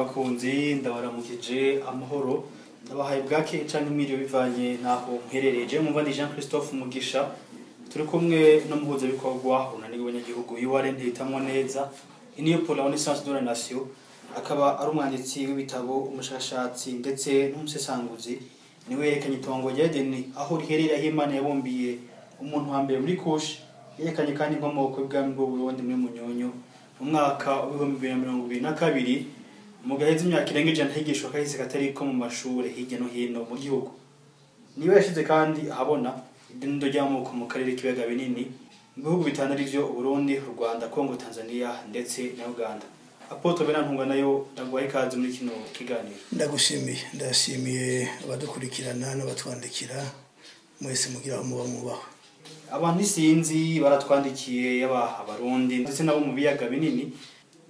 Bakunzi, ndabaramukije amahoro, ndabahaye bwake canke mwiriwe bivanye naho muherereye. Je mwumva ndi Jean Christophe Mugisha, turi kumwe n'umuhuzabikorwa unaniwe w'abanyagihugu URN hitamwo neza, Union pour la Renaissance de la Nation, akaba ari umwanditsi w'ibitabo, umushakashatsi ndetse n'umusesanguzi. Niwe yerekanye itongo rya Edeni aho riherereye, aho Imana yabumbiye umuntu wa mbere muri Kushi. Yerekanye kandi inkomoko y'ubwami bw'u Burundi muri Munyonyo mu mwaka wa 2022, mu gaheze imyaka irenga 100 higishwa kahise katari ko mu mashure hirya no hino mu gihugu. Niwe yashize kandi ahabona idendo ry'amoko mu karere k'ibiyaga binini, mu bihugu bitanu arivyo Uburundi, u Rwanda, Congo, Tanzania ndetse na Uganda. Apôtre Venant Ntungwanayo, ndaguhaye ikaze muri kino kiganiro. Ndagushimiye, ndashimiye abadukurikirana n'abatwandikira mwese, mugira aho muba mubaho. Abantu isinzi baratwandikiye, yaba Abarundi ndetse nabo mu biyaga binini,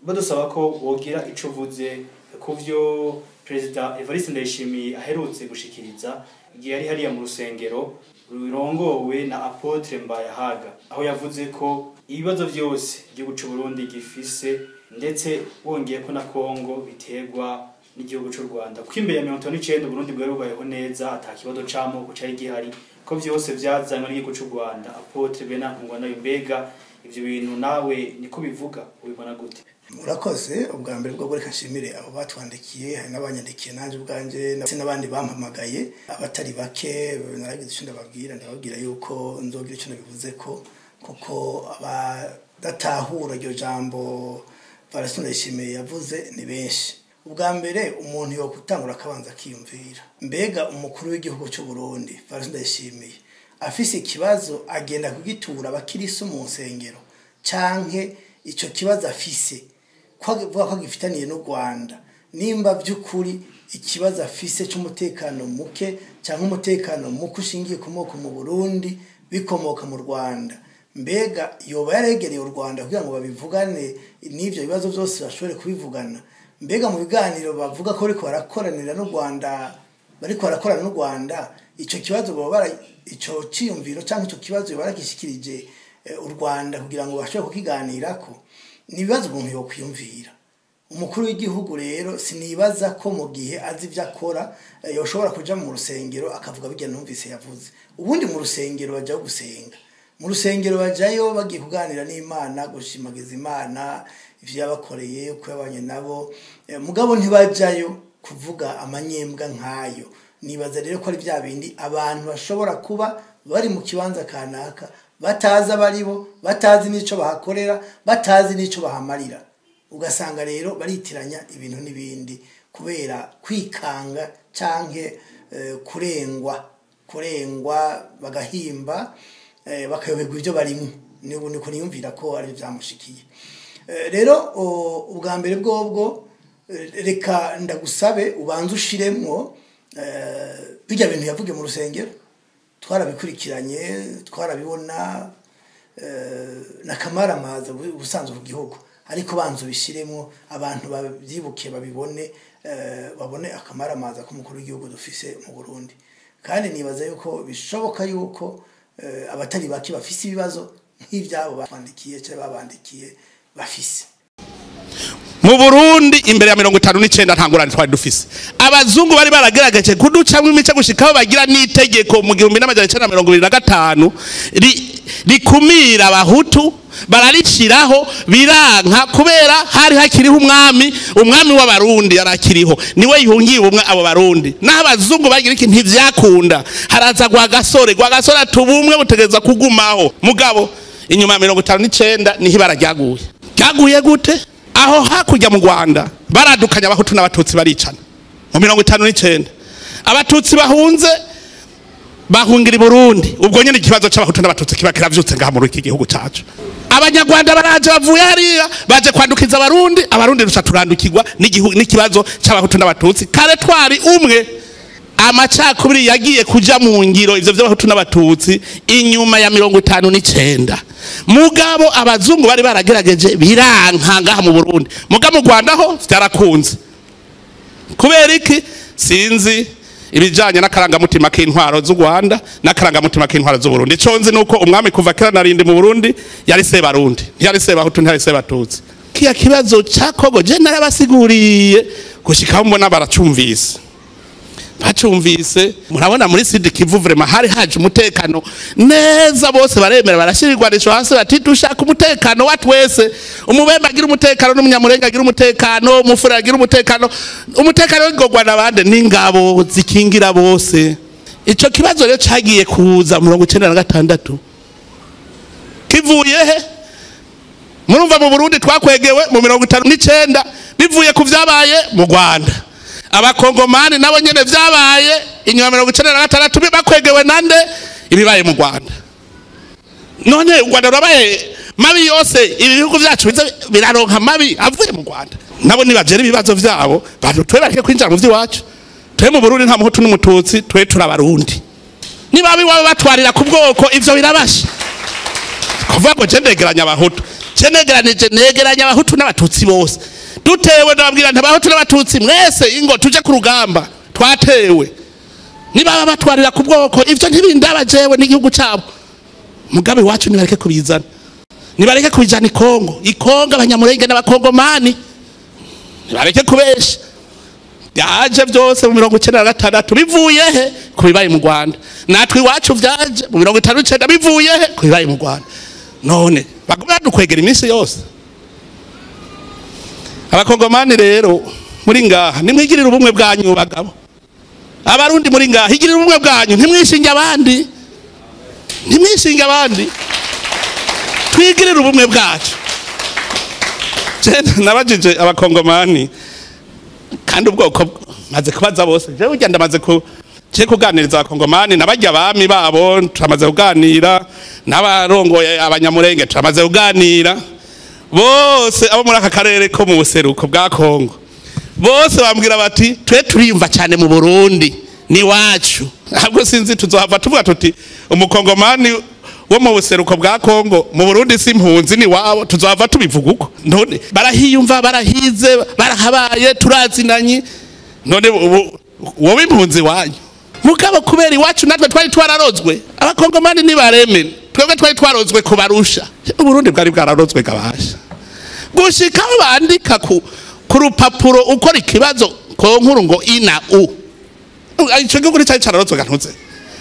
badusaba ko wogira ico uvuze ku vyo Perezida Evariste Ndayishimiye aherutse gushikiriza igihe yari hariya mu rusengero rurongowe na Apôtre Mbayahaga, aho yavuze ko ibibazo vyose igihugu c'u Burundi gifise, ndetse wongeye ko na Kongo, biterwa n'igihugu c'u Rwanda, kuko imbere ya 59 Burundi bwari bubayeho neza, ata kibazo c'amoko cari gihari, ko vyose vyazanywe n'igihugu c'u Rwanda. Apôtre Venant Ntungwanayo, mbega ivyo bintu nawe niko bivuga, ubibona gute? Murakoze. Ubwa mbere bwo reka nshimire abo batwandikiye, hari n'abanyandikiye nanjye ubwanjye ndetse n'abandi bampamagaye abatari bake. Naragize icyo ndababwira, ndababwira yuko nzogira icyo nabivuze ko kuko abadatahura iryo jambo Evariste Ndayishimiye yavuze ni benshi. Ubwa mbere umuntu yo gutangura akabanza akiyumvira: mbega umukuru w'igihugu cy'u Burundi Evariste Ndayishimiye afise ikibazo, agenda kugitura abakirisu mu nsengero, canke ico kibazo afise ko avuga ko agifitaniye n'u Rwanda, nimba by'ukuri ikibazo afise cy'umutekano muke cyangwa umutekano muke ushingiye ku moko mu Burundi bikomoka mu Rwanda, mbega yoba yaregereye u Rwanda kugira ngo babivugane, n'ivyo bibazo byose bashobore kubivugana? Mbega mu biganiro bavuga ko bariko barakoranira n'u Rwanda, bariko barakorana n'u Rwanda, ico kibazo baba bara ico ciyumviro cyangwa ico kibazo baragishikirije u Rwanda kugira ngo bashobore kukiganirako? Ni ibibazo umuntu yokwiyumvira. Umukuru w'igihugu rero sinibaza ko mu gihe azi ibyo akora yoshobora kuja mu rusengero akavuga bijya numvise yavuze. Ubundi mu rusengero bajyayo gusenga, mu rusengero bajyayo bagiye kuganira n'Imana, gushimagiza Imana ivyo yabakoreye, uko yabanye nabo, mugabo ntibajyayo kuvuga amanyembwa nk'ayo. Nibaza rero ko ari bya bindi abantu bashobora kuba bari mu kibanza kanaka batazi abaribo, batazi n'ico bahakorera, batazi n'ico bahamarira, ugasanga rero baritiranya ibintu n'ibindi kubera kwikanga canke kurengwa, bagahimba, bakayoberwa ibyo barimwo. Nibu niko niyumvira ko ari byamushikiye. Rero ubwa mbere bwobwo, reka ndagusabe ubanze ushiremwo bijya bintu yavuge mu rusengero. Twarabikurikiranye, twarabibona, na kamaramaza ubusanzwe ku gihugu, ariko banza ubishiremo abantu babyibuke, babibone, babone akamaramaza k'umukuru w'igihugu dufise mu Burundi. Kandi nibaza yuko bishoboka yuko abatari bake bafise ibibazo nk'ivyabo batwandikiye cyangwa babandikiye bafise. Mu Burundi imbere ya 59 nta ngorane twari dufise. Abazungu bari baragerageje kuducamwo imice gushikaho bagira n'itegeko mu 1925 rikumira Abahutu, barariciraho biranka kubera hari hakiriho umwami, umwami w'Abarundi yarakiriho, niwe yihungiye ubumwe abo Barundi. Naho abazungu bagira iki, ntivyakunda. Haraza Rwagasore, Rwagasore ati ubumwe butegereza kugumaho. Mugabo inyuma ya 59 niho ibara ryaguye. Ryaguye gute? Aho hakurya mu Rwanda baradukanya Abahutu n'Abatutsi, baricana mu 59. Abatutsi bahunze bahungira i Burundi. Ubwo nyene ikibazo c'Abahutu n'Abatutsi kiba kiravyutse ngaha muri iki gihugu cacu. Abanyarwanda baraje, bavuye hariya, baje kwandukiza Abarundi. Abarundi ruca turandukirwa n'ikibazo c'Abahutu n'Abatutsi. Kare twari umwe. Amacakubiri yagiye kuja mu ngiro, ivyo vy'Abahutu n'Abatutsi, inyuma ya 59. Mugabo abazungu bari baragerageje biranka ngaha mu Burundi, mugabo mu Rwanda ho vyarakunze. Kubera iki? Sinzi ibijanye n'akarangamutima k'intwaro z'u Rwanda n'akarangamutima k'intwaro z'u Burundi. Ico nzi nuko umwami kuva kera narindi mu Burundi yari Sebarundi, ntiyari Sebahutu, ntiyari Sebatutsi. Kiya kibazo ca Kongo je narabasiguriye gushika mbona baracumvise. Bacumvise murabona muri Sud Kivu vraiment hari haje umutekano neza, bose baremera barashirirwa hasi bati dushaka umutekano wa twese, umubemba agira umutekano n'umunyamurenga agira umutekano, umufura agira umutekano, umutekano w'igogwa nabande n'ingabo zikingira bose. Ico kibazo rero cagiye kuza 96 kivuye he? Murumva mu Burundi twakwegewe mu 59 bivuye ku vyabaye mu Rwanda. Abakongomani nabo nyene vyabaye inyuma 96 bakwegewe nande ibibaye mu Rwanda. None u Rwanda rwabaye mabi yose, ibihugu vyacu biraronka mabi avuye mu Rwanda. Nabo nibajera ibibazo vyabo, bantu twe bareke kwinjira mu vy'iwacu. Twe mu Burundi nta muhutu n'umututsi, twe turabarundi. Niba biwabo batwarira ku bwoko ivyo birabasha. Kuvuga ngo je ndegeranya abahutu, je negeranije negeranya abahutu n'abatutsi bose. Dutewe ndababwira nti abahutu n'abatutsi mwese ingo tuje ku rugamba, twatewe. Niba batwarira ku bwoko ivyo ntibindaba jewe n'igihugu cabo. Mugabe wacu nibareke kubizana. Nibareke kubijana ikongo. Ikongo abanyamurenge n'abakongomani. Nibareke kubesha. Byaje byose mu 96 bivuye he kubibaye mu Rwanda. Natwe iwacu byaje mu 59 bivuye he kubibaye mu Rwanda. None baguma dukwegera iminsi yose. Abakongomani rero muri ngaha nimwigirira ubumwe bwanyu bagabo. Abarundi muri ngaha igirira ubumwe bwanyu, ntimwishinge abandi. Ntimwishinge abandi. Twigirira ubumwe bwacu. Je nabajije abakongomani kandi ubwoko maze kubaza bose. Je burya ndamaze ku je kuganiriza abakongomani nabajya abami babo turamaze kuganira, n'abarongoye abanyamurenge turamaze kuganira. Bose abo muri aka karere ko mu buseruko bwa Kongo bose bambwira bati twe turiyumva cyane mu Burundi ni wacu. Ntabwo sinzi tuzohava tuvuga tuti umukongomani wo mu buseruko bwa Kongo mu Burundi si impunzi ni wabo, tuzohava tubivuga uko. None barahiyumva, barahize, barahabaye, turazinanye. None wowe impunzi wanyu mugabo kubera iwacu natwe twari twararozwe. Abakongomani ni bareme, twebwe twari twarozwe kubarusha. Uburundi bwari bwararozwe gabasha gushika bandika ku rupapuro ukora ikibazo ko nkuru ngo ina u ico gihugu cyari cararozwe gantuze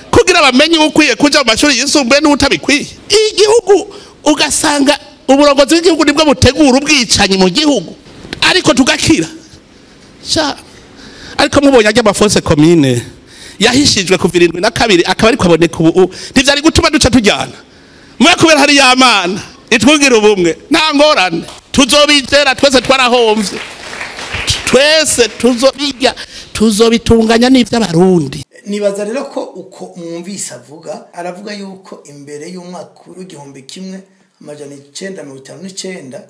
kugira bamenye ukwiye kuja mu mashuri yisumbuye n'utabikwiye. Igihugu ugasanga uburongozi bw'igihugu nibwo butegura ubwicanyi mu gihugu ariko tugakira. Sha ariko mubonye ajya amafonse commune yahishijwe ku 72 akaba ariko aboneka ubu ntivyari gutuma duca tujyana. Mwe kubera hari yamana itwugira ubumwe nta ngorane tuzobizera twese twarahomvye, twese tuzobijya tuzobitunganya n'ivy'abarundi. Nibaza rero ko uko mwumvise avuga, aravuga yuko imbere y'umwaka w'1959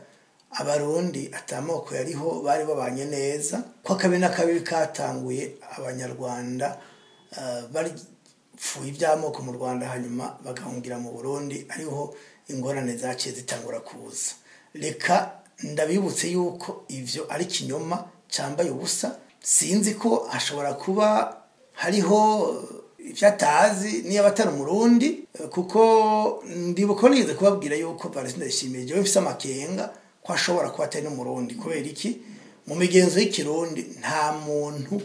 abarundi atamoko yariho bari babanye neza, ko akabi n'akabi katanguye abanyarwanda bari pfuye iby'amoko mu Rwanda hanyuma bagahungira mu Burundi, ariho ingorane zaciye zitangura kuza. Reka ndabibutse yuko ivyo ari kinyoma cyambaye ubusa. Sinzi ko ashobora kuba hariho ivyatazi niba atari umurundi, kuko ndibuko nize kubabwira yuko Valens Ndayishimiye jewe mfise amakenga ko ashobora kuba atari n'umurundi. Kubera iki? Mu migenzo y'ikirundi nta muntu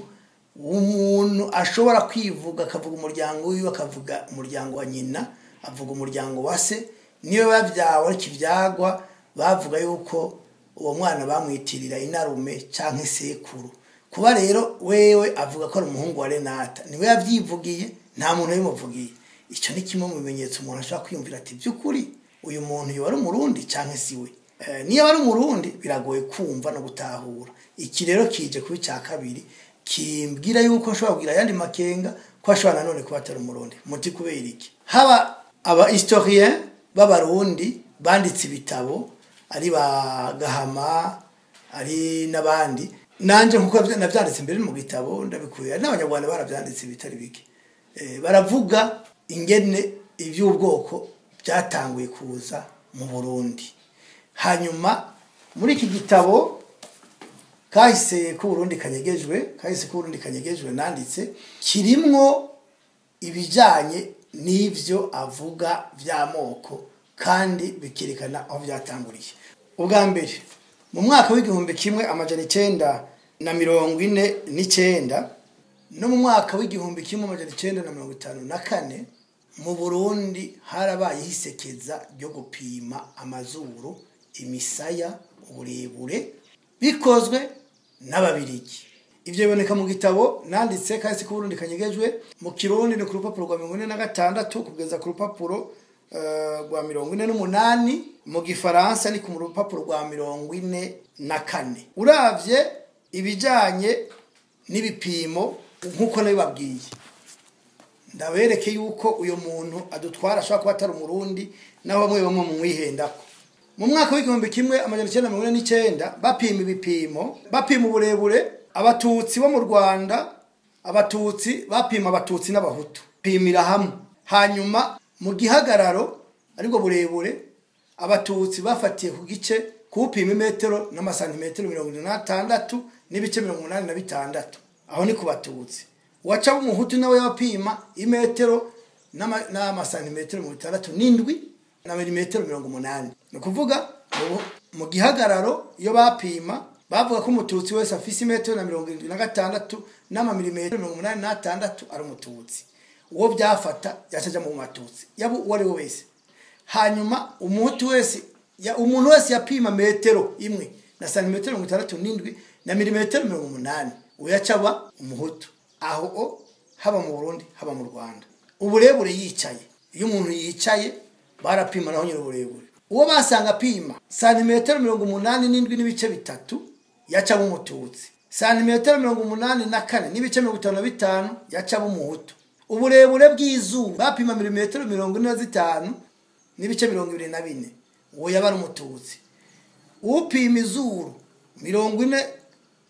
umuntu ashobora kwivuga akavuga umuryango wiwe, akavuga umuryango wa nyina, avuga umuryango wa se. Niyo bavyawe ariko ivyagwa bavuga yuko uwo mwana bamwitirira inarume canke sekuru. Kuba rero wewe avuga ko ari umuhungu wa Renata, niwe yavyivugiye, nta muntu yabimuvugiye. Ico ni kimwe mu bimenyetso umuntu ashobora kwiyumvira ati by'ukuri uyu muntu yoba ari umurundi canke siwe. Niyo ari umurundi biragoye kumva no gutahura. Iki rero kije kuba ica kabiri kimbwira yuko ashobora kugira ayandi makenga ko ashobora nanone kuba atari umurundi. Muti kubera iki? Haba aba historien b'abarundi banditse ibitabo, ari ba Gahama, ari n'abandi, nanje nkuko navyanditse mbere mu gitabo ndabikuye, n'abanyarwanda baravyanditse bitari bike. Baravuga ingene ivy'ubwoko byatanguye kuza mu Burundi. Hanyuma muri iki gitabo kahise ku Burundi kanyegejwe, kahise ku Burundi kanyegejwe nanditse, kirimwo ibijanye n'ivyo avuga vy'amoko kandi bikerekana aho byatanguriye. Ubwa mbere Mu mwaka w'1949 no mu mwaka w'1954 mu Burundi harabaye hisekeza ryo gupima amazuru, imisaya, uburebure bikozwe n'ababirigi. Ivyo biboneka mu gitabo nanditse kahise ku Burundi kanyegejwe mu Kirundi, ni ku rupapuro rwa 46 kugeza ku rupapuro rwa 48, mu Gifaransa ni ku rupapuro rwa 44. Uravye ibijanye n'ibipimo nkuko nabibabwiye, ndabereke yuko uyo muntu adutwara ashobora kuba atari umurundi, naho bamwe bamwe mu mwihendako. Mu mwaka w'1949 bapima ibipimo, bapima uburebure abatutsi bo mu Rwanda, abatutsi bapima abatutsi n'abahutu pimira hamwe. Hanyuma mu gihagararo ariko burebure abatutsi bafatiye ku gice kupima imetero n'amasantimetero 76 n'ibice 86, aho ni ku batutsi. Waca umuhutu nawe yapima imetero n'amasantimetero 67 na milimetero 80. Ni kuvuga mu gihagararo iyo bapima bavuga ko umututsi wese afise imetero na 76 n'amamilimetero 86 ari umututsi. Uwo byafata yacaja mu matutsi yabo uwo ari we wese. Hanyuma umuhutu wese umuntu wese yapima metero imwe na santimetero 67 na milimetero 80 uyacaba umuhutu. Aho haba mu Burundi haba mu Rwanda. Uburebure yicaye, iyo umuntu yicaye barapima naho nyine uburebure. Uwo basanga pima santimetero 87 n'ibice 3 yacaba umututsi, santimetero 84 n'ibice 55 yacaba umuhutu. Uburebure bw'izuba bapima milimetero 45 n'ibice 24, uwo yaba umututsi. Upima izuru 40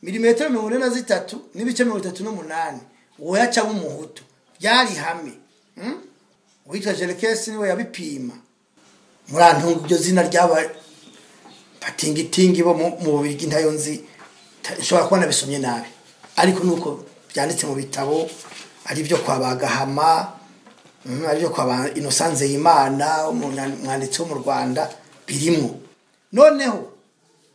milimetero 43 n'ibice 38, uwo yacaba umuhutu. Byari hamwe. Uwitwa Jerekesi niwe yabipima. Murantunga iryo zina ryaba patingitingi bo mu Bubirigi ntayo nzi, nshobora kuba nabisomye nabi, ariko nuko byanditse mu bitabo ari byo kwa Bagahama, ari byo kwa Innocent Nzeyimana umwanditsi wo mu Rwanda birimo. Noneho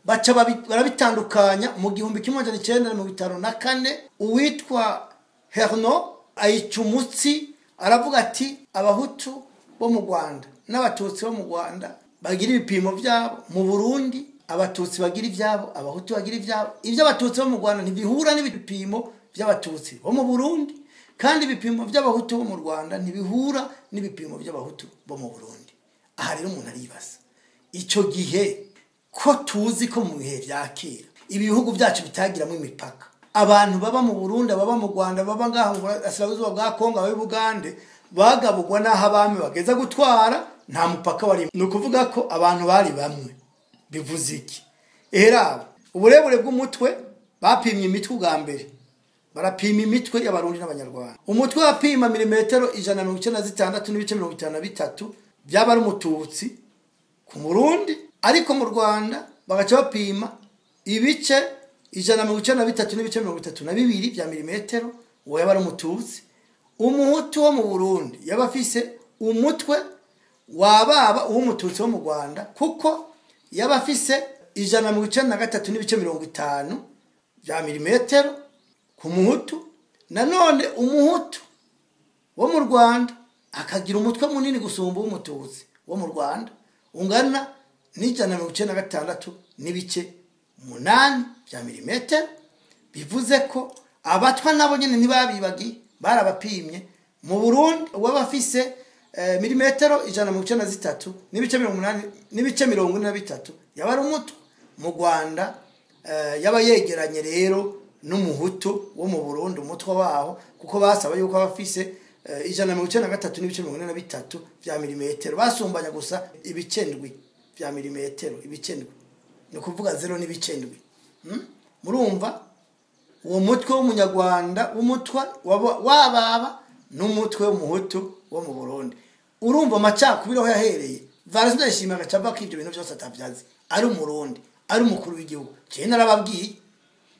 baca barabitandukanya mu 1954 uwitwa Herno Ayicumutsi aravuga ati abahutu bo mu Rwanda n'abatutsi bo mu Rwanda bagira ibipimo byabo, mu Burundi abatutsi bagira ibyabo, abahutu bagira ibyabo. Ibyo abatutsi bo mu Rwanda ntibihura n'ibipimo by'abatutsi bo mu Burundi, kandi ibipimo by'abahutu bo mu Rwanda ntibihura n'ibipimo by'abahutu bo mu Burundi. Aha rero umuntu aribaza icyo gihe ko tuzi ko mu bihe bya kera ibihugu byacu bitagiramo imipaka, abantu baba mu Burundi, baba mu Rwanda, baba ngaha mu Burasirazuba bwa Kongo, abe Bugande, bagabugwa n'aho abami bageza gutwara, nta mupaka wari. Ni ukuvuga ko abantu bari bamwe. Bivuze iki? Eherabo uburebure bw'umutwe bapimye imitwe ubwa mbere, barapima imitwe y'abarundi n'abanyarwanda. Umutwe wapima milimetero 196 n'ibice 53 byaba ari umututsi ku Murundi, ariko mu Rwanda bagaca bapima ibice 193 n'ibice 32 bya milimetero, uwo yaba ari umututsi. Umuhutu wo mu Burundi yaba afise umutwe wababa uw'umututsi wo mu Rwanda, kuko yaba afise 193 n'ibice 50 bya milimetero ku muhutu. Nanone umuhutu wo mu Rwanda akagira umutwe munini gusumba uw'umututsi wo mu Rwanda ungana n'196 n'ibice 8 bya milimetero. Bivuze ko abatwa nabo nyene ntibabibagi, barabapimye. Mu Burundi uwabafise milimetero 193 n'ibice 80 n'ibice 43 yaba ari umutwe. Mu Rwanda yaba yegeranye rero n'umuhutu wo mu Burundi umutwe waho, kuko basaba yuko abafise 193 n'ibice 43 bya milimetero, basumbanya gusa ibice 7 bya milimetero, ibice 7 ni kuvuga 0 n'ibice 7. Murumva uwo mutwe w'umunyarwanda w'umutwa wababa n'umutwe w'umuhutu wo mu Burundi. Urumva amacakubiri aho yahereye. Valens Ndayishimiye agaca avuga ko ibyo bintu byose atavyazi, ari umurundi, ari umukuru w'igihugu. Je narababwiye,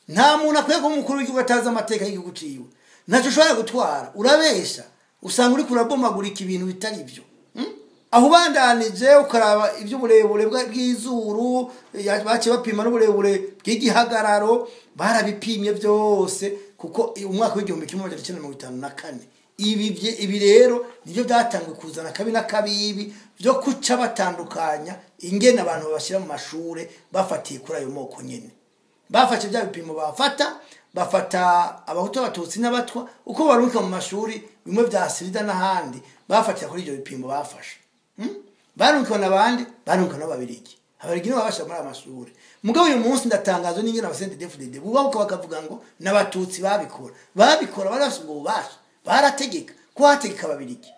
nta muntu akwiye kuba umukuru w'igihugu atazi amateka y'igihugu ciwe. Ntacyo ushobora gutwara, urabesha, usanga uriko urabomagurika ibintu bitari byo. Aho ubandanije ukaraba iby'uburebure bw'izuru, baciye bapima n'uburebure bw'igihagararo, barabipimye byose kuko umwaka w'1954. Ibi rero nibyo byatangiye kuzana kabi na kabibi byo kuca batandukanya ingene abantu babashyira mu mashure bafatiye kuri ayo moko nyene. Bafashe bya bipimo, bafata abahutu, abatutsi n'abatwa, uko baruka mu mashuri bimwe bya sirida n'ahandi, bafatira kuri ibyo bipimo bafashe. Barunka n'abandi, barunka n'ababirigi. Ababirigi nibo babasha muri amashuri. Mugabo uyu munsi ndatangazwa n'ingene aba CNDD-FDD bubahuka bakavuga ngo n'abatutsi babikora. Babikora barafise ubwo bubasha, barategeka, ko hategeka ababirigi.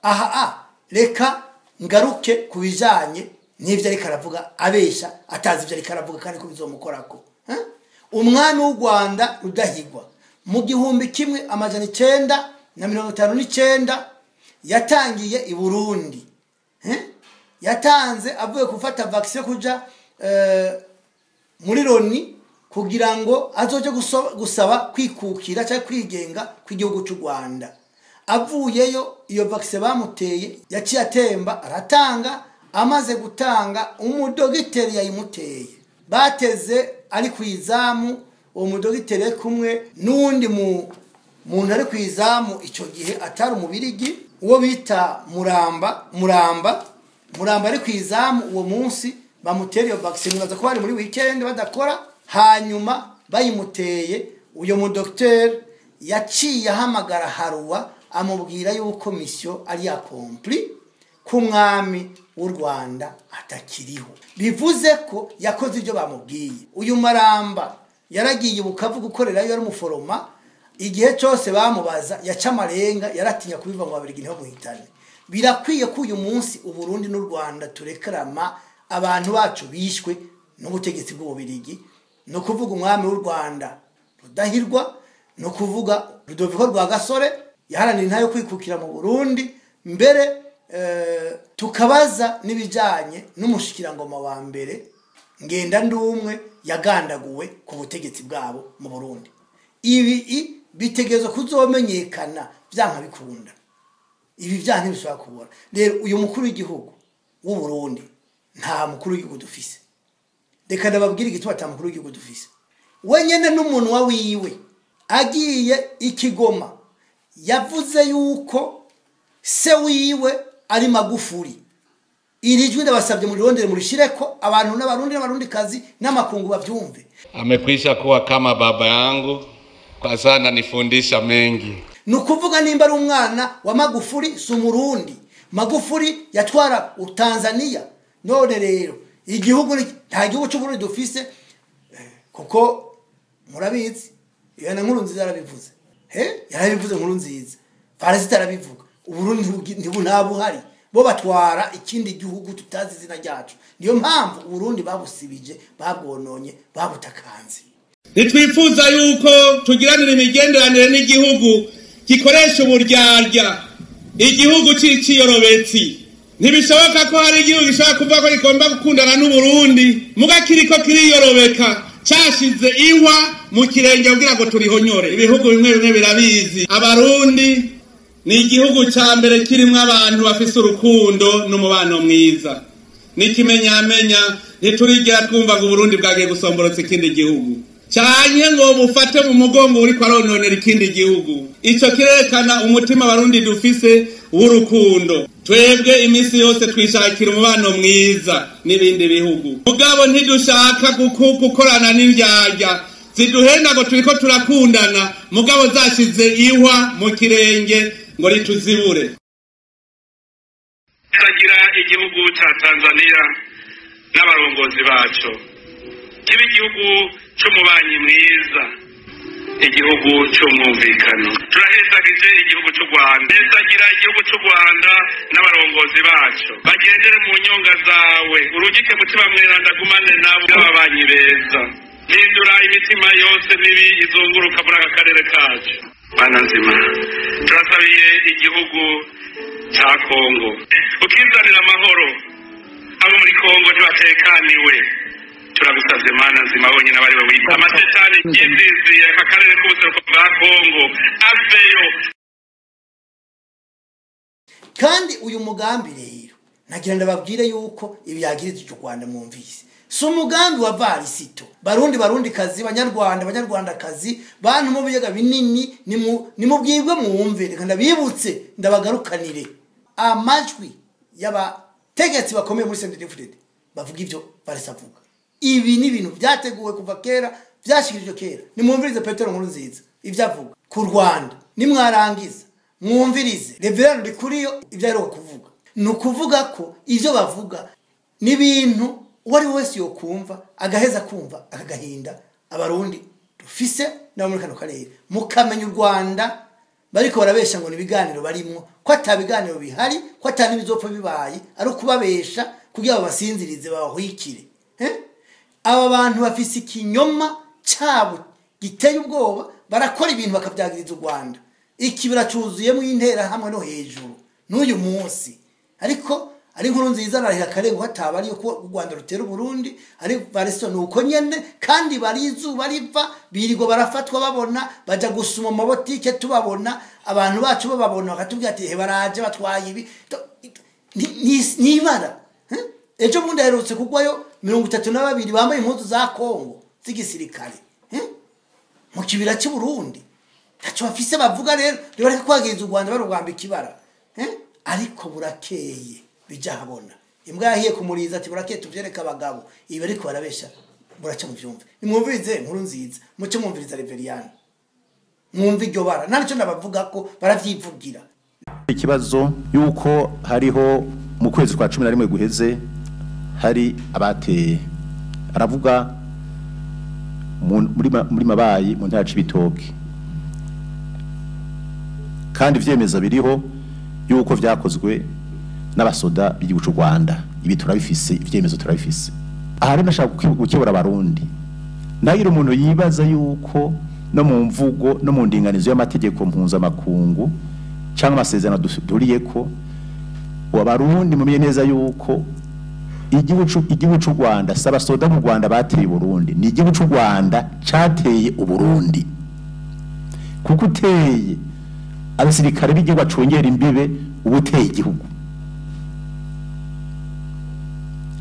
Aha reka ngaruke ku bijanye n'ivyo ariko aravuga, abesha atazi ivyo ariko aravuga kandi ko bizomukorako. Umwami w'u Rwanda Rudahigwa mu 1959 yatangiye i Burundi. Yatanze avuye gufata vaccine kuja muri Loni kugira ngo azoje gusaba kwikukira cyangwa kwigenga kw'igihugu cy'u Rwanda. Avuyeyo iyo vaccine bamuteye yaciye atemba aratanga. Amaze gutanga, umudogiteri yayimuteye bateze ari kwizamu, uwo mudogiteri kumwe n'undi muntu ari kwizamu icyo gihe atari umubirigi, uwo bita Muramba. Muramba ari kwizamu uwo munsi bamutera iyo vaccine, baza kuba bari muri weekend badakora. Hanyuma bayimuteye, uyo mudogiteri yaciye ahamagara Haruwa amubwira yuko mission ari accompli, ko umwami w'u Rwanda atakiriho. Bivuze ko yakoze ibyo bamubwiye. Uyu Maramba yaragiye Bukavu gukorerayo, yari umuforoma. Igihe cyose bamubaza yaca amarenga, yaratinya kubiva ngo ababirigi ntibamuhitane. Birakwiye ko uyu munsi Uburundi n'u Rwanda turekarama abantu bacu bishwe n'ubutegetsi bw'Ububirigi, no kuvuga umwami w'u Rwanda Rudahigwa, no kuvuga Rudoviko Rwagasore yaharanira intayo yo kwikukira mu Burundi. Mbere tukabaza n'ibijanye n'umushikirangoma wa mbere ngenda ndumwe yagandaguwe ku butegetsi bwabo mu Burundi. Ibi bitegerezwa kuzomenyekana byanka bikunda. Ibi byanka ntibishobora kubora. Rero uyu mukuru w'igihugu w'u Burundi nta mukuru w'igihugu dufise. Reka ndababwire igituma ata mukuru w'igihugu dufise. Wenyene n'umunwa wiwe agiye ikigoma yavuze yuko se wiwe ari Magufuli. Iri jwi ndabasabye murirondere murishireko abantu n'abarundi n'abarundi kazi n'amakungu bavyumve. Amekwisha kuwa kama baba yangu kwa sana nifundisha mengi. Nukuvuga nimba ari umwana wa Magufuli si umurundi. Magufuli yatwara Tanzania. None rero igihugu nta gihugu cy'u Burundi dufise, kuko murabizi iyo na nkuru nziza yarabivuze. Yarabivuze nkuru nziza. Farasita arabivuga. Uburundi ntibuhari, bo batwara ikindi gihugu tutazi izina ryacu. Niyo mpamvu Uburundi babusibije, babwononye, babutakanze. Nitwifuza yuko tugiranira imigenderanire n'igihugu gikoresha uburyarya, igihugu cy'iciyorobetsi. Ntibishoboka ko hari igihugu gishobora kuvuga ko gigomba gukundana n'Uburundi muga kiriko kiriyorobeka, cashize ihwa mu kirenge kugira ngo turihonyore. Ibihugu bimwe bimwe birabizi. Abarundi ni igihugu ca mbere kirimwo abantu bafise urukundo n'umubano mwiza. N'ikimenyamenya ntiturigera twumva ngo Uburundi bwagiye gusomborotsa ikindi gihugu, canke ngo bufate mu mugongo uriko arononera ikindi gihugu. Ico kirerekana umutima abarundi dufise w'urukundo. Twebwe imisi yose twishakira umubano mwiza n'ibindi bihugu, mugabo ntidushaka gukorana n'indyarya ziduhenda ngo turiko turakundana, mugabo zashize ihwa mu kirenge ngo rituzibure. Tagira igihugu ca Tanzania n'abarongozi baco, kibe igihugu c'umubanyi mwiza, igihugu c'umwumvikano. Turahezagije igihugu c'u Rwanda, hezagira igihugu c'u Rwanda n'abarongozi baco, bagendere mu nyonga zawe, urungike mutima mweranda gumane nabo n'ababanyi beza. Hindura imitima yose mibi izunguruka muri aka karere kacu. Mana nzima, turasabiye igihugu ca Kongo ukizanira amahoro. Abo muri Kongo ntibatekaniwe, turagusavye Mana nzima, bonyine abari we wita amashetani yiziziye aka karere k'ubuseruko bwa Kongo aveyo. Kandi uyu mugambi rero nagira ndababwire yuko ibi yagirizije u Rwanda mwumvise si umugambi wa Varisito. Barundi barundi kazi, banyarwanda banyarwanda kazi, bantu mu biyaga binini, nimubwirwe mwumve. Reka ndabibutse ndabagarukanire amajwi y'abategetsi bakomeye muri CNDD-FDD bavuga ivyo Varisito avuga. Ibi ni ibintu byateguwe kuva kera, byashikirijwe kera. Nimwumvirize Petero Nkurunziza ivyo avuga ku Rwanda, nimwarangiza mwumvirize Reverend Ndikuriyo ivyo aheruka kuvuga. Ni ukuvuga ko ivyo bavuga ni ibintu uwo ari we wese yokumva agaheza kumva akagahinda abarundi dufise n'abo muri kano karere, mukamenya u Rwanda bariko barabesha ngo ni ibiganiro barimwo, ko ata biganiro bihari, ko ata n'ibizopfa bibaye, ari ukubabesha kugira babasinzirize babahwikire. Aba bantu bafise ikinyoma cyabo giteye ubwoba, barakora ibintu bakabyagiriza u Rwanda. Ikibira cuzuyemo intera hamwe no hejuru n'uyu munsi. Ariko ari inkuru nziza arahira karengo hataba ari uko u Rwanda rutera Burundi, ari Varisito nuko nyene, kandi bari izuba riva birirwa barafatwa babona baja gusuma mu mabotike tubabona, abantu bacu bababona bakatubwira ati he baraje batwaye ibi nibara. Ejo bundi aherutse kugwayo 32 bambaye impuzu za Kongo z'igisirikare mu kibira cy'u Burundi. Taco bafise bavuga rero bareka kwagiriza u Rwanda barugamba ikibara. Ariko burakeye bija habona imbwa yahiye kumuriza ati burakeye tuvyereka abagabo. Ibi ariko barabesha buraca mu vyumve. Nimwumvirize inkuru nziza, muce mwumviriza Reveriyani, mwumve iryo bara nta nico ndabavuga ko baravyivugira. Ikibazo yuko hariho mu kwezi kwa 11 guheze hari abateye, aravuga muri mabayi mu ntara c'Ibitoke, kandi ivyemeza biriho yuko vyakozwe n'abasoda b'igihugu c'u Rwanda. Ibi turabifise, ivyemezo turabifise. Aha rero nashaka gukebura abarundi, nagira umuntu yibaza yuko no mu mvugo no mu ndinganizo y'amategeko mpuzamakungu cyangwa amasezerano duriyeko, abarundi mumenye neza yuko igihugu c'u Rwanda si abasoda mu Rwanda bateye Burundi, ni igihugu c'u Rwanda cateye Uburundi. Kuko uteye abasirikare b'igihugu bacungera imbibe, uba uteye igihugu.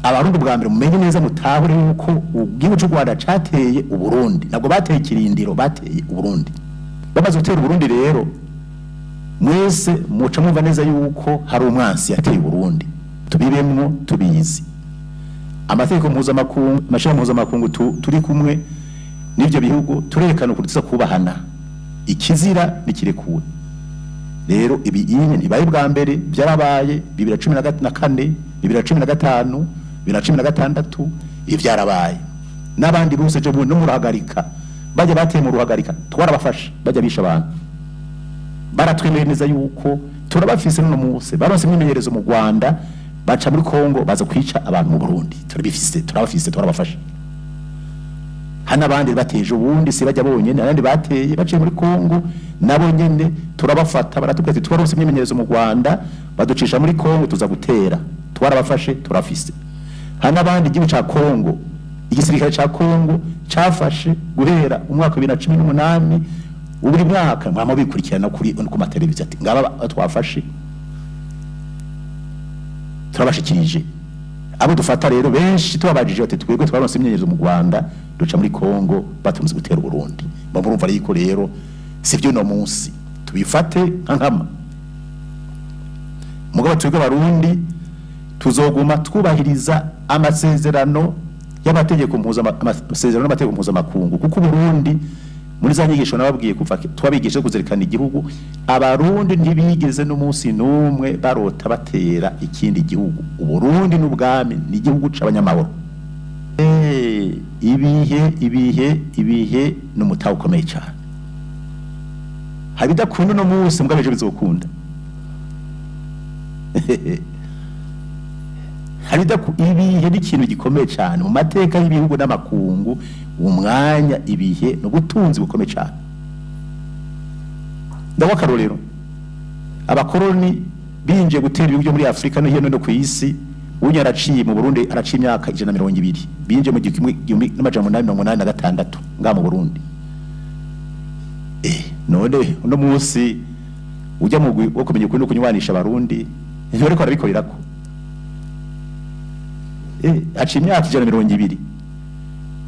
Abarundi bwa mbere mumenye neza mutahure yuko igihugu c'u Rwanda cateye Uburundi, ntabwo bateye ikirindiro, bateye Uburundi. Bamaze gutera Uburundi rero mwese muca mwumva neza yuko hari umwansi yateye Uburundi, tubibemwo tubizi. Amategeko mpuzamakungu, amashirahamwe mpuzamakungu turi kumwe n'ivyo bihugu, turerekana ukuntu tuza kubahana, ikizira nikirekuwe. Rero ibi nyine ntibaye bwa mbere, byarabaye 2014, 2015, 2016, ibi byarabaye. N'abandi bose ejo bundi no mu Ruhagarika, bajya bateye mu Ruhagarika, twarabafashe bajya bisha abantu. Baratwemeye neza yuko turabafise n'uno munsi, baronse imyimenyerezo mu Rwanda, baca muri Kongo baza kwica abantu mu Burundi. Turabifise, turabafise, turabafashe. Hano abandi bateje ubundi si bajya bonyene, abandi bateye baciye muri Kongo nabo nyene turabafata, baratubwira ati twaronse imyimenyerezo mu Rwanda, baducisha muri Kongo tuza gutera, twarabafashe, turafise. Hano abandi igihugu ca Kongo, igisirikare ca Kongo cafashe guhera umwaka 2018, buri mwaka mwama bikurikirana kuri ku mateleviziyo ati ngaba twafashe turabashikirije. Abo dufata rero benshi tubabajije bati twebwe twaronse imyimenyerezo mu Rwanda, duca muri Kongo batumze gutera Burundi. Murumva ariko rero sivyo no munsi tubifate nka nkama. Mugabo twebwe abarundi tuzoguma twubahiriza amasezerano y'amategeko amasezerano n'amategeko mpuzamakungu, kuko Burundi muri za nyigisho nababwiye kuva twabigisha kuzirikana igihugu, abarundi ntibigeze n'umunsi n'umwe barota batera ikindi gihugu. Uburundi n'ubwami ni igihugu c'abanyamahoro. Ibihe ibihe ibihe n'umutaho ukomeye cyane. Habidakunda no munsi mbwa bejo bizokunda. Ibihe ni ikintu gikomeye cyane mu mateka y'ibihugu n'amakungu. Umwanya ibihe n'ubutunzi bukomeye cyane. Ndawa akarorero, abakoroni binje gutera ibihugu byo muri Afrika no hino no ku isi, unye araciye mu Burundi araciye imyaka 120, binje mu 1886 nga mu Burundi. None uno munsi ujya mugwi wo kumenya ukuri no kunywanisha abarundi Ntibariko barabikorerako. Haciye imyaka 120.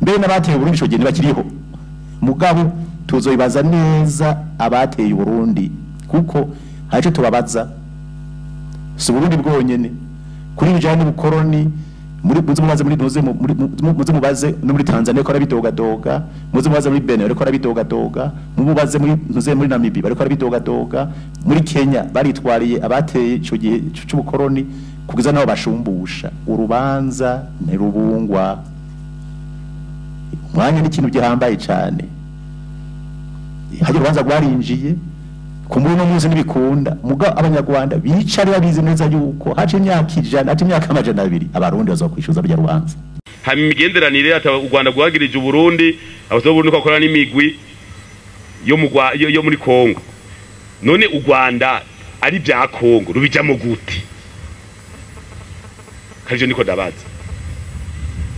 Mbere n'abateye Burundi ico gihe ntibakiriho. Mugabo tuzobibaza neza abateye Burundi, kuko hari ico tubabaza. Si Burundi bwonyene. Kuri bijanye n'ubukoroni, muri muze mubaze muri ntuze muze mubaze no muri Tanzania ko arabidogadoga, muze mubaze muri Benin bariko arabidogadoga, mubaze muri ntuze muri Namibia bariko arabidogadoga, muri Kenya baritwariye abateye ico gihe c'ubukoroni kugeza naho bashumbusha. Urubanza ntirubungwa. Umwanya ni ikintu gihambaye cyane. Hari urubanza rwarinjiye ku muri no munsi nibikunda, muga abanyarwanda bicare babizi neza yuko haje imyaka 100, haje imyaka 200 abarundi bazokwishuza rya rubanza. Hama imigenderanire ata u Rwanda rwagirije Uburundi, abasobo Burundi ko bakora n'imigwi yo muri Kongo. None u Rwanda ari bya Kongo rubijamo gute? Karije niko ndabaza.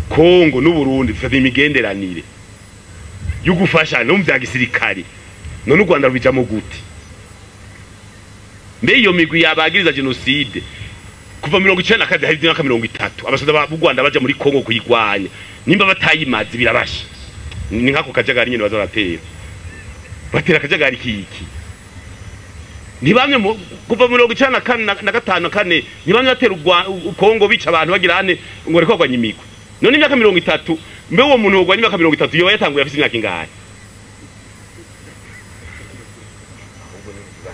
Kongo n'Uburundi bifite imigenderanire yo gufashana no mu bya gisirikare. None u Rwanda rubijamo gute? Mbe iyo migwi yabagiriza genocide kuva 92 hari imyaka 30 abasoda b'u Rwanda baje muri Kongo kuyigwanya, nimba batayimaze birabasha. Ni nkako kajagari nyene bazabatera. Batera kajagari kiki? Ntibamye kuva 94 na 5 kane ntibamye batera Kongo bica abantu bagira ane ngo reko bagwanya imigwi. None imyaka 30 mbe uwo muntu wogwanya imyaka 30 yoba yatanguye afise imyaka ingahe?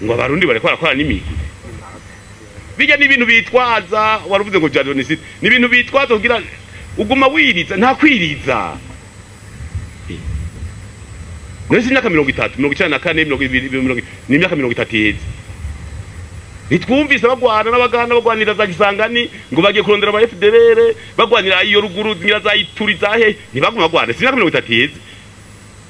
Ngo abarundi bareko barakora n'imigwi. Bijya n'ibintu bitwaza, waruvuze ngo genocide, ni ibintu bitwaza kugira uguma wiriza, nta kwiriza. None si imyaka 30, 94, 20, ni imyaka 30 iheze. Nitwumvise bagwana n'abaganda bagwanira za Kisangani ngo bagiye kurondera aba FDLR, bagwanira iyo ruguru ngira za Ituri za he, ntibaguma bagwana, si imyaka 30 iheze.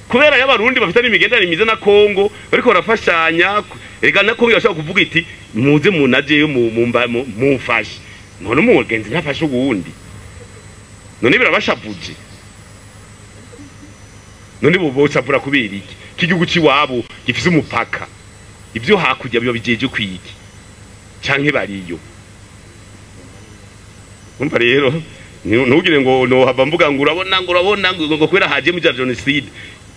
Kubera y'abarundi bafite n'imigenderanire myiza na Kongo, bariko barafashanya, ega na Kongo yashaka kuvuga iti muze munajeyo mumfashe. None umugenzi ntafashe uwundi. None birabashavuje. None bo bocavura kubera iki? Kigihugu ciwabo gifise umupaka. Ivyo hakurya biba bijeje kwiki canke bariyo. Umva rero ntugire ngo no hava mvuga ngo urabona ngo kubera haje mu genocide.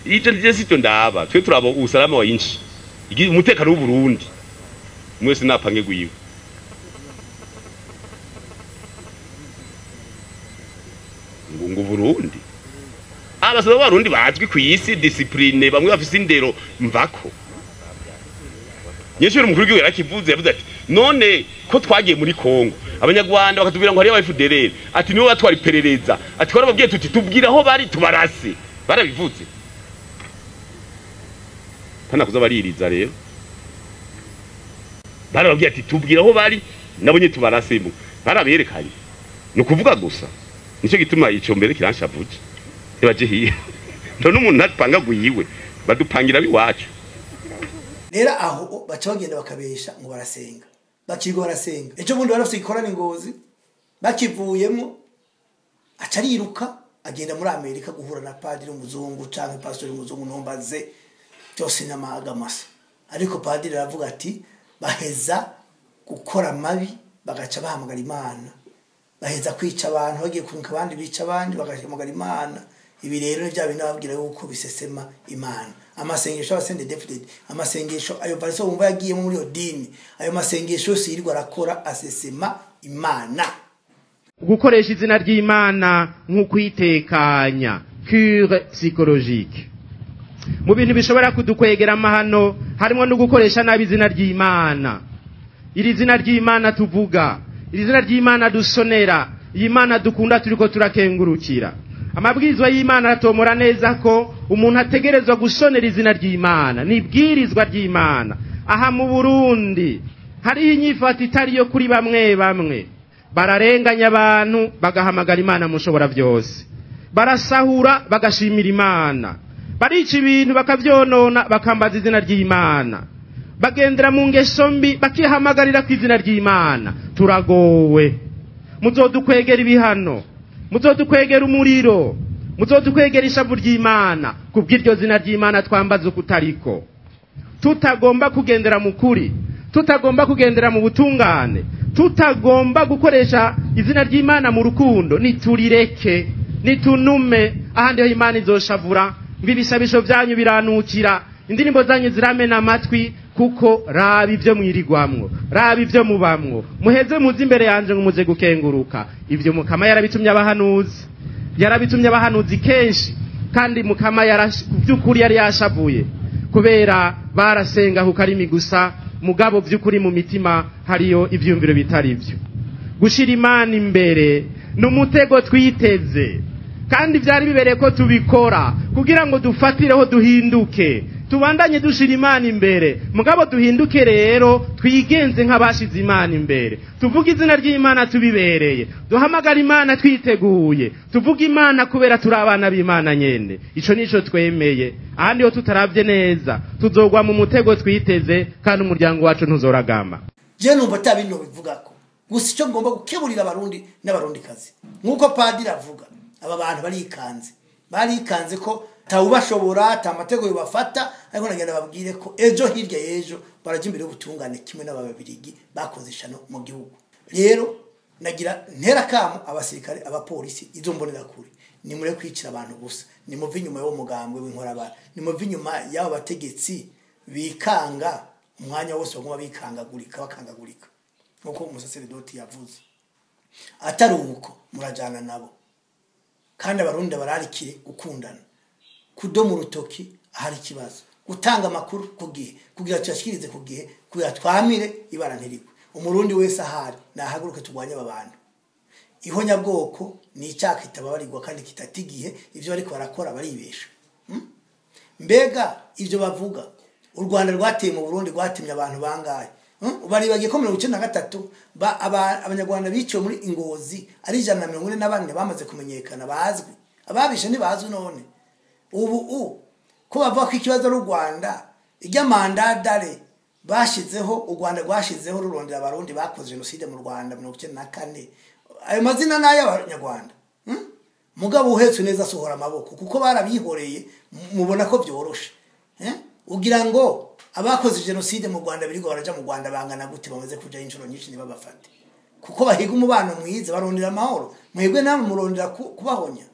Icyo ndiye sicyo ndaba, twe turabo usalama wa inchi. Umutekano w'u Burundi. Mwese napange gwiwe. Ngo Burundi. Abasoda b'Abarundi bazwi ku isi discipline, bamwe bafise indero mvako. Nyeshuri umukuru w'igihugu yarakivuze, yavuze ati none ko twagiye muri Kongo, abanyarwanda bakatubwira ngo hari aba FDLR, ati nibo batwara iperereza, ati twarababwiye tuti tubwira aho bari tubarase. Barabivuze. Pana kuza baririza rero. Barababwiye ati tubwira aho bari nabonye tubarasemo. Baraberekanye. Ni ukuvuga gusa. Nico gituma ico mbere kiranshavuje. Ntibaje hiye. None umuntu atpanga guyiwe, badupangira biwacu. Rero aho baca bagenda bakabesha ngo barasenga. Bakirwa barasenga. Ejo bundi barafite ikorana ingozi bakivuyemo acariruka agenda muri Amerika guhura na padiri umuzungu canke pastor umuzungu ntombaze byose n'amaga masa. Ariko padiri aravuga ati baheza gukora mabi bagaca bahamagara Imana. Baheza kwica abantu bagiye kunka abandi bica abandi bagahamagara Imana. Ibi rero ni bya bintu babwira yuko bisesema Imana. Amasengesho abasende defeated, amasengesho ayo variso wumva yagiye muri yo dini, ayo masengesho yose yirirwa arakora asesema Imana. Gukoresha izina ry'Imana nk'ukwitekanya, cure psychologique. Mu bintu bishobora kudukwegera amahano harimo no gukoresha nabi izina ry'Imana. Iri zina ry'Imana tuvuga, iri zina ry'Imana dusonera, Imana dukunda turiko turakengurukira. Amabwirizwa y'Imana aratomora neza ko umuntu ategerezwa gusonera izina ry'Imana, nibwirizwa ry'Imana. Aha mu Burundi hari inyifato itari yo kuri bamwe bamwe. Bararenganya abantu bagahamagara Imana mushobora byose. Barasahura bagashimira Imana. Barica ibintu bakavyonona bakambaza izina ry'Imana. Bagendera mu ngeso mbi bakihamagarira ku izina ry'Imana. Turagowe. Muzodukwegera ibihano, muzodukwegera umuriro, muzodukwegera ishavu ry'Imana. Kubw'iryo zina ry'Imana twambaza ukutariko. Tutagomba kugendera mu kuri, tutagomba kugendera mu butungane, tutagomba gukoresha izina ry'Imana mu rukundo, niturireke, nitunume. Ahandi ho Imana izoshavura ngo ibisabisho byanyu biranukira, indirimbo zanyu ziramena amatwi, kuko raba ibyo mwirigwamwo, raba ibyo mubamwo, muheze muze imbere yanje ngo muze gukenguruka. Ibyo Mukama yarabitumye abahanuzi, yarabitumye abahanuzi kenshi, kandi Mukama by'ukuri yari yashavuye kubera barasenga ku karimi gusa, mugabo by'ukuri mu mitima hariyo ivyumviro bitari byo. Gushira Imana imbere ni umutego twiteze, kandi byari bibereye ko tubikora kugira ngo dufatireho duhinduke, tubandanye dushira Imana imbere, mugabo duhinduke rero twigenze nk'abashize Imana imbere, tuvuge izina ry'Imana tubibereye, duhamagara Imana twiteguye, tuvuge Imana kubera turi abana b'Imana nyene. Ico nico twemeye. Ahandi ho tutaravye neza tuzogwa mu mutego twiteze, kandi umuryango wacu ntuzoragama. Je numva atabintu bivugako, gusa icyo ngomba gukeburira abarundi n'abarundikazi nkuko padiri avuga, aba bantu barikanze ko tawubashobora, ta matego yobafata, ariko nagenda babwire ko ejo hirya y'ejo barajya imbere y'ubutungane kimwe n'ababirigi bakoze ishano mu gihugu. Rero nagira ntera kamo abasirikare, abapolisi, izo mbonera kure, nimure kwicira abantu gusa, nimuve inyuma y'uwo mugambwe w'inkorabara, nimuve inyuma y'abo bategetsi bikanga umwanya wose baguma bikangagurika bakangagurika nkuko umusaseredoti yavuze. Atari uko murajana nabo, kandi abarundi bararikire gukundana, kudoma urutoki ahari ikibazo, gutanga amakuru ku gihe kugira tuyashikirize ku gihe, kugira twamire ibara ntirigwe. Umurundi wese ahari nahaguruke turwanye aba bantu. Ihonyabwoko ni icyaha kitababarirwa kandi kitata igihe, ivyo bariko barakora baribesha. Mbega ivyo bavuga u Rwanda rwateye mu Burundi rwatemye abantu bangahe? Baribagiye ko 1993 abanyarwanda biciwe muri Ingozi ari 144 bamaze kumenyekana, bazwi, ababishe ntibazwi. None ubu ko bavuga ko ikibazo ari u Rwanda, ijya mandadare bashizeho, u Rwanda rwashizeho rurondera abarundi bakoze jenoside mu Rwanda 1994, ayo mazina nayo abanyarwanda. Mugabo uhetse neza asohora amaboko kuko barabihoreye, mubona ko byoroshe. Ugira ngo abakoze jenoside mu Rwanda biriko baraja mu Rwanda bangana gute bamaze kuja inshuro nyinshi ntibabafate, kuko bahiga umubano mwiza, barondera amahoro, mwebwe namwe murondera kubahonya.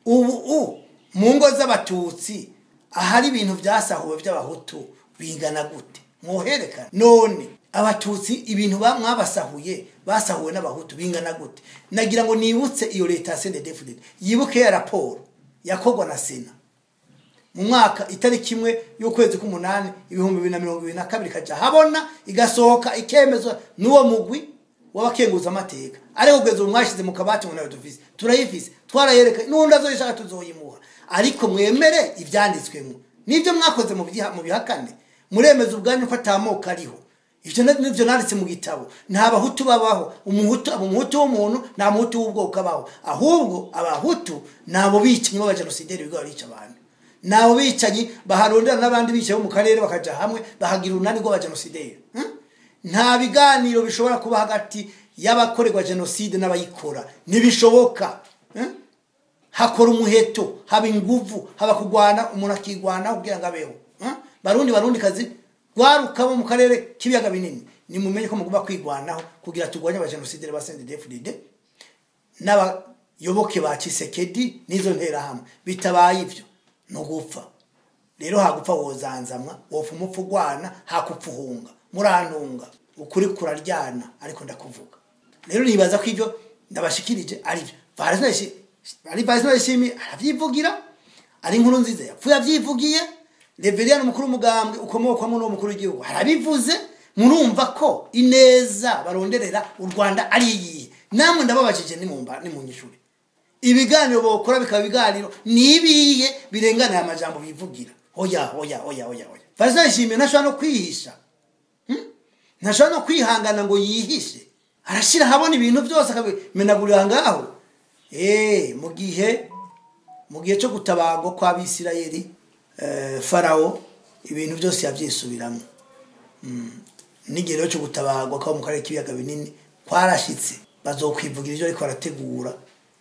Ubu mu ngo z'abatutsi ahari ibintu byasahuwe by'abahutu bingana gute? Mwoherekana. None abatutsi ibintu mwabasahuye basahuwe n'abahutu bingana gute? Nagira ngo nibutse iyo leta ya CNDD-FDD yibuke ya raporo yakogwa na Sena mu mwaka itariki 1 y'ukwezi k'umunani 2022, kaja habona igasohoka ikemezwa n'uwo mugwi w'abakenguza amateka, ariko kugeza ubu mwashize mu kabati ngo nayo dufise, turayifise, twarayereka, n'undi azoyishaka tuzoyimuha, ariko mwemere ivyanditswemo nibyo mwakoze mu bihakane, muremeza ubwanyu ko atamoko ariho. Ivyo nivyo nanditse mu gitabo. Nta bahutu babaho, umuhutu aba umuhutu w'umuntu, nta muhutu w'ubwoko abaho, ahubwo abahutu nabo bicanyi b'abajenosideri bigo barica abantu, nabo bicanyi baharondera n'abandi bicaye mu karere bakaja hamwe bahagira urunani rw'abajenosideri. Nta biganiro bishobora kuba hagati y'abakorerwa jenoside n'abayikora, ntibishoboka. Hakora umuheto, haba inguvu, haba kugwana, umuntu akigwana kugira ngo abeho. Barundi kazi rwarukabo mu karere k'ibiyaga binini, nimumenye ko mugomba kwigwanaho kugira turwanye abajenosideri ba CNDD-FDD n'abayoboke ba Tshisekedi n'izo nterahamwe. Bitabaye ivyo no gupfa. Rero hagupfa wozanzamwa, wopfa umupfu ugwana, hakupfa uhunga. Murantunga, ukuri kuraryana, ariko ndakuvuga. Rero nibaza ko ivyo ndabashikirije ari byo. Ari Ndayishimiye aravyivugira, ari inkuru nziza yapfuye avyivugiye, Reverien umukuru w'umugambwe ukomokwamo n'uwo mukuru w'igihugu arabivuze. Murumva ko ineza baronderera u Rwanda ari iyihe? Namwe ndababajije nimunyishure. Ibiganiro bokora bikaba ibiganiro nibiye birengana amajambo bivugira. Oya oya oya oya oya. Ndayishimiye ntashobora no kwihisha, ntashobora no kwihangana ngo yihishe, arashira habona ibintu byose akabimenagurira ngaho. Mu gihe cyo gutabagwa kw'Abisirayeli, Farao ibintu byose yavyisubiramo. N'igihe cyo gutabagwa kwa mu karere k'ibiyaga binini kwarashitse, bazokwivugira ivyo ariko barategura,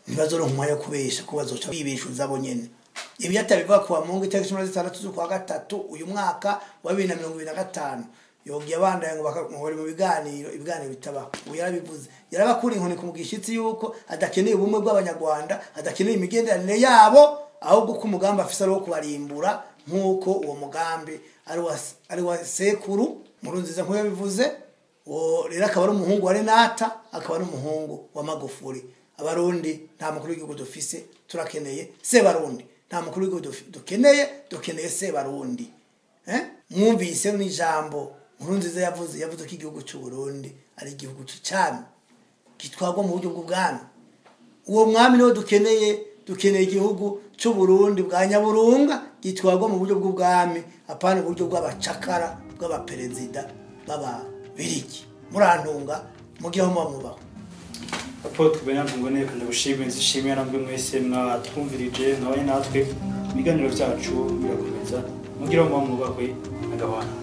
ntibazoronka umwanya wo kubesha ko bazoca bibeshuza bo nyene. Ibi yatabivuga kuwa Mungu itariki 16 z'ukwa gatatu uyu mwaka wa 2025, Yogiye abandanya ngo bakamuhora mu biganiro, ibiganiro bitabaho. Ubu yarabivuze, yarabakura inkoni ku mugishitsi yuko adakeneye ubumwe bw'Abanyarwanda, adakeneye imigenderanire yabo, ahubwo ko umugambi afise ari uwo kubarimbura, nk'uko uwo mugambi ari wa sekuru Nkurunziza nk'uko yabivuze. Uwo rero akaba ari umuhungu wa Renata, akaba ari umuhungu wa Magufuli. Abarundi nta mukuru w'igihugu dufise, turakeneye Sebarundi. Nta mukuru w'igihugu dukeneye, dukeneye Sebarundi. Mwumvise n'ijambo Nkurunziza yavuze, yavuze ko igihugu cy'u Burundi ari igihugu c'icami gitwarwa mu buryo bw'ubwami. Uwo mwami niwe dukeneye, dukeneye igihugu cy'u Burundi bwa Nyaburunga gitwarwa mu buryo bw'ubwami, apana uburyo bw'abacakara bw'abaperezida b'ababirigi. Murantunga mugihe muba mubaho. Apotre Bernard Ntungone, ndagushimiye, nzishimiye namwe mwese mwatwumvirije, mwabanye natwe. Ibiganiro byacu birakomeza, mugire aho muba mwubahwe. Agahwana.